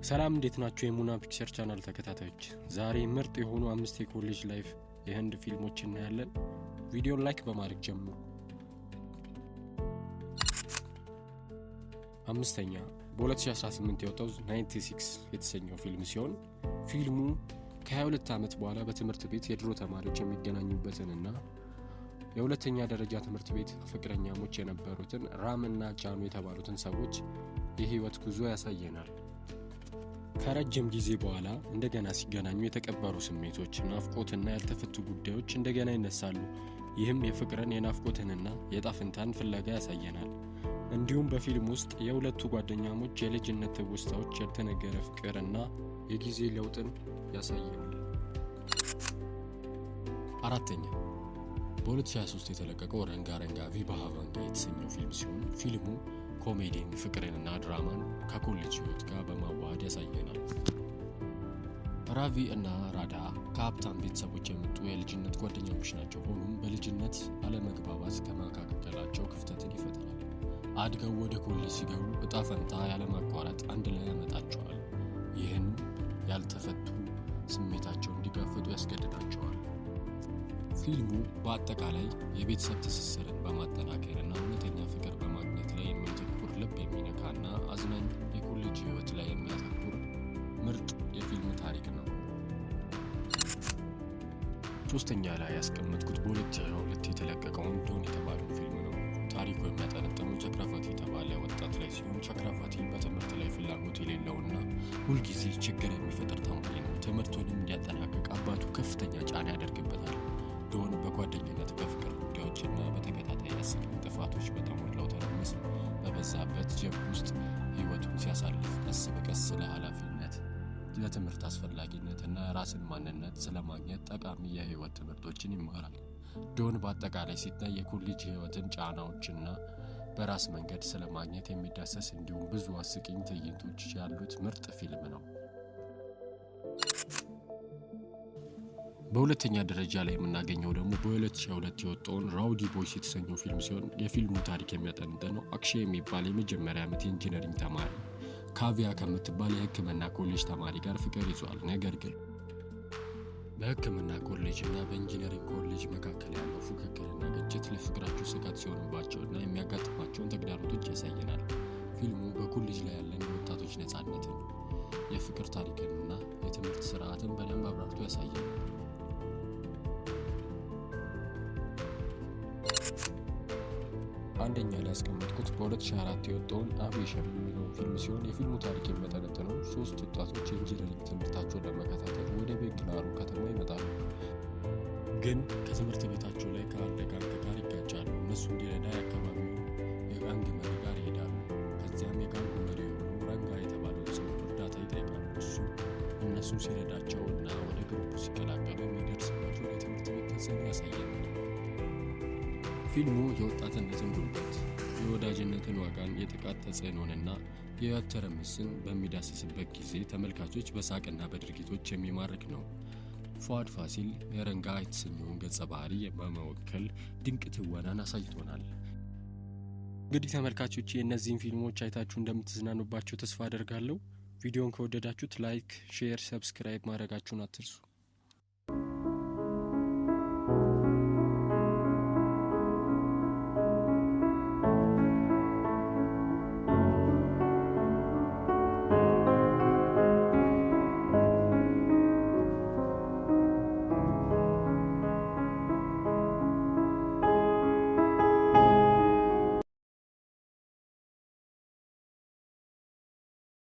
ሰላም፣ እንዴት ናችሁ? የሙና ፒክቸር ቻናል ተከታታዮች፣ ዛሬ ምርጥ የሆኑ አምስት የ college life የህንድ ፊልሞች እናያለን። ቪዲዮን like በማድረግ ጀምሩ። አምስተኛ በ2018 የወጣው 96 የተሰኘው ፊልም ሲሆን ፊልሙ ከ22 ዓመት በኋላ በትምህርት ቤት የድሮ ተማሪዎች የሚገናኙበትንና የሁለተኛ ደረጃ ትምህርት ቤት ፍቅረኛሞች የነበሩትን ራም እና ጃኑ የተባሉትን ሰዎች የህይወት ጉዞ ያሳየናል። ከረጅም ጊዜ በኋላ እንደገና ሲገናኙ የተቀበሩ ስሜቶች፣ ናፍቆትና ያልተፈቱ ጉዳዮች እንደገና ይነሳሉ። ይህም የፍቅርን፣ የናፍቆትንና የዕጣ ፈንታን ፍለጋ ያሳየናል። እንዲሁም በፊልም ውስጥ የሁለቱ ጓደኛሞች የልጅነት ትውስታዎች፣ ያልተነገረ ፍቅርና የጊዜ ለውጥን ያሳየናል። አራተኛ በ2023 የተለቀቀው ረንጋ ረንጋ ቪባሃቫንጋ የተሰኘው ፊልም ሲሆን ፊልሙ ኮሜዲን፣ ፍቅርንና ድራማን ከኮሌጅ ህይወት ጋር በማዋሃድ ያሳየናል። ራቪ እና ራዳ ከሀብታም ቤተሰቦች የመጡ የልጅነት ጓደኛሞች ናቸው። ሆኖም በልጅነት አለመግባባት ከመካከላቸው ክፍተትን ይፈጥራል። አድገው ወደ ኮሌጅ ሲገቡ እጣ ፈንታ ያለማቋረጥ አንድ ላይ ያመጣቸዋል። ይህን ያልተፈቱ ስሜታቸው እንዲጋፈጡ ያስገድዳቸዋል። ፊልሙ በአጠቃላይ የቤተሰብ ትስስርን በማጠናከር እና እውነተኛ ፍቅር በማግኘት ላይ የሚያተኩር፣ ልብ የሚነካና አዝናኝ የኮሌጅ ህይወት ላይ የሚያተኩር ምርጥ የፊልም ታሪክ ነው። ሶስተኛ ላይ ያስቀመጥኩት በ2022 የተለቀቀውን ዶን የተባለው ፊልም ነው። ታሪኩ የሚያጠነጥነው ቸክራፋቲ የተባለ ወጣት ላይ ሲሆን ቸክራፋቲ በትምህርት ላይ ፍላጎት የሌለውና ሁልጊዜ ችግር የሚፈጥር ተማሪ ነው። ትምህርቱንም እንዲያጠናቅቅ አባቱ ከፍተኛ ጫና ያደርግበታል። ዶን በጓደኝነት፣ በፍቅር ጉዳዮችና በተከታታይ አስቂኝ ጥፋቶች በተሞላው ትርምስ በበዛበት ጀብድ ውስጥ ህይወቱን ሲያሳልፍ ቀስ በቀስ ስለ ኃላፊነት፣ ለትምህርት አስፈላጊነት እና ራስን ማንነት ስለማግኘት ጠቃሚ የህይወት ትምህርቶችን ይማራል። ዶን በአጠቃላይ ሲታይ የኮሌጅ ህይወትን ጫናዎችና በራስ መንገድ ስለማግኘት የሚዳሰስ እንዲሁም ብዙ አስቂኝ ትዕይንቶች ያሉት ምርጥ ፊልም ነው። በሁለተኛ ደረጃ ላይ የምናገኘው ደግሞ በ2002 የወጣውን Rowdy Boys የተሰኘው ፊልም ሲሆን የፊልሙ ታሪክ የሚያጠነጥነው አክሼ የሚባል የመጀመሪያ ዓመት የ engineering ተማሪ ካቪያ ከምትባል የሕክምና ኮሌጅ ተማሪ ጋር ፍቅር ይዟል። ነገር ግን በሕክምና ኮሌጅ እና በ engineering ኮሌጅ መካከል ያለው ፉክክርና ግጭት ለፍቅራቸው ስጋት ሲሆንባቸውና የሚያጋጥማቸውን ተግዳሮቶች ያሳየናል። ፊልሙ በኮሌጅ ላይ ያለን የወጣቶች ነጻነትን፣ የፍቅር ታሪክንና የትምህርት ስርዓትን በደንብ አብራርቶ ያሳየናል። አንደኛ ላይ ያስቀመጥኩት በ2004 የወጣውን አቪዬሽን የሚለውን ፊልም ሲሆን የፊልሙ ታሪክ የሚያጠነጥነው ሶስት ወጣቶች የ engineering ትምህርታቸውን ለመከታተል ወደ ቤንግላሩ ከተማ ይመጣሉ። ግን ከትምህርት ቤታቸው ላይ ከአንድ gang ጋር ይጋጫሉ። እነሱ እንዲረዳ የአካባቢው የ gang መሪ ጋር ይሄዳሉ። ከዚያም የ gang ኡ መሪ የሆነው ረንጋ የተባለውን ሰው እርዳታ ይጠይቃሉ። እሱ እነሱን ሲረዳቸው እና ወደ group ሲቀላቀሉ የሚደርስባቸውን የትምህርት ቤት ተጽዕኖ ያሳየናል። ፊልሙ የወጣትነትን ጉልበት፣ የወዳጅነትን ዋጋን፣ የጥቃት ተጽዕኖንና የህይወት ትርምስን በሚዳስስበት ጊዜ ተመልካቾች በሳቅና በድርጊቶች የሚማርክ ነው። ፉአድ ፋሲል የረንጋ የተሰኘውን ገጸ ባህሪ በመወከል ድንቅ ትወናን አሳይቶናል። እንግዲህ ተመልካቾች፣ የእነዚህን ፊልሞች አይታችሁ እንደምትዝናኑባቸው ተስፋ አደርጋለሁ። ቪዲዮን ከወደዳችሁት like፣ share፣ subscribe ማድረጋችሁን አትርሱ።